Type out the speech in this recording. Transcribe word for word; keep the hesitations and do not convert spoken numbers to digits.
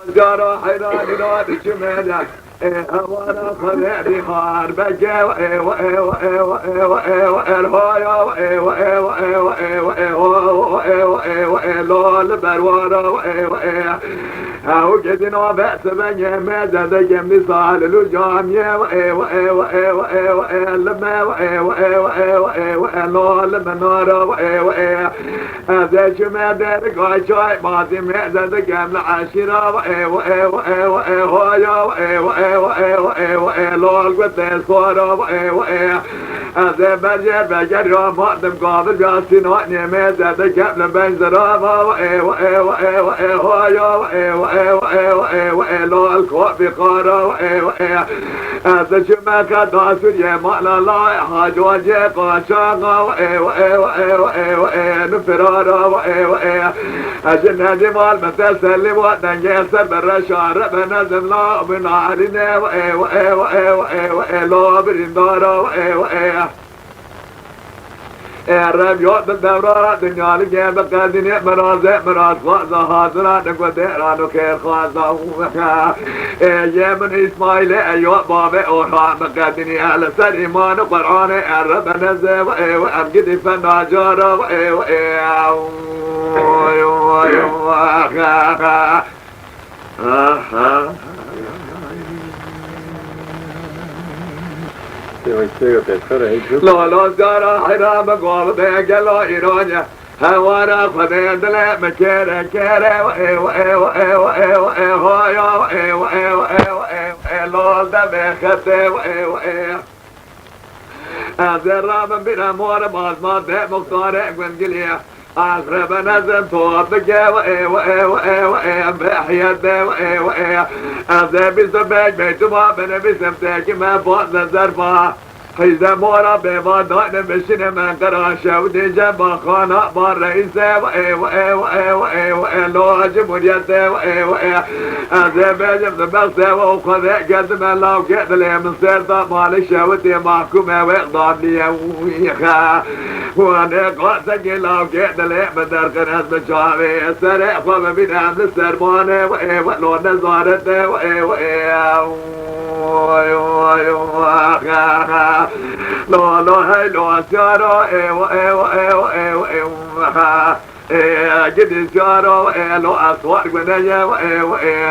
Cara heyranî ra diçime de, ê, hewara xwe vê bîhar beke, ê, ê, erhaya, ê, ê, lal berwara, ê, ê. Ew gedîna ve sibengê me zedeke misal lu camiye, ê, ê, lime, ê, ê, lal minara, ê, ê. Ez ê çime dergay çay, mazî me zedikem li eşîra, ê, ê, haya, ê, ê, lal gotê sora, ê, ê. Ez ê berjêr vegeriya madim gavil ya Sînanê me zedikem li benzerava, ê, ê, haya, ê, ê, lal kopî qara, ê, ê. Ez çime qeda Sûriye mala lay hacocê qaçaxa, ê, ê, nifirara, ê, ê. Ez ji nedî mal min tesellî wa dengê ser bi reşa re benezim la bi narîne, ê, ê, lo birîndara, ê, ê. Ê, revyo di devra dinyalî gê bi qedînê mirazê mirazxwaza hazira di gudêran û xêrxwaza. Ê, yê min Îsmaîlê eyo bavê Orhan bi qedînê li ser îman û Qur'anê ê re benezê, ê, em gidî fe nacara, ê, ê. Lala zara heyra me gol be gela Îranya. Hewara Xwedê dilê me kere kere, ê, ê, haya, ê, ê, lal devê xete, ê, ê. Ez ê rabim bîra mor bazma de muxtarê gundgilî. Ez rebe nezim to bike, ê, ê, ê, ê, em behiyet de, ê, ê. Ez ê bîst û pênc beytuma binivîsim têkî me baz de zerfa. Heyde mora bêva dayne bişine me qera şew dê ceba xana ba reîse, ê, ê, lo cumhuriyete, ê, ê. Ez ê bêjim di bexse û xwedê kedime lawkê dilê min ser da malê şewitê mahkûme wê damliye wî xe. Wanê qasekê lawkê dilê min derxin ez bi çavê serê xwe bibînem li sermanê, ê, lo nezarete, ê, ê. Lo, lo, hey, lo, asyara, ê, ê, ê. Ê, gidî cara, ê, lo, ez war guneye, ê, ê,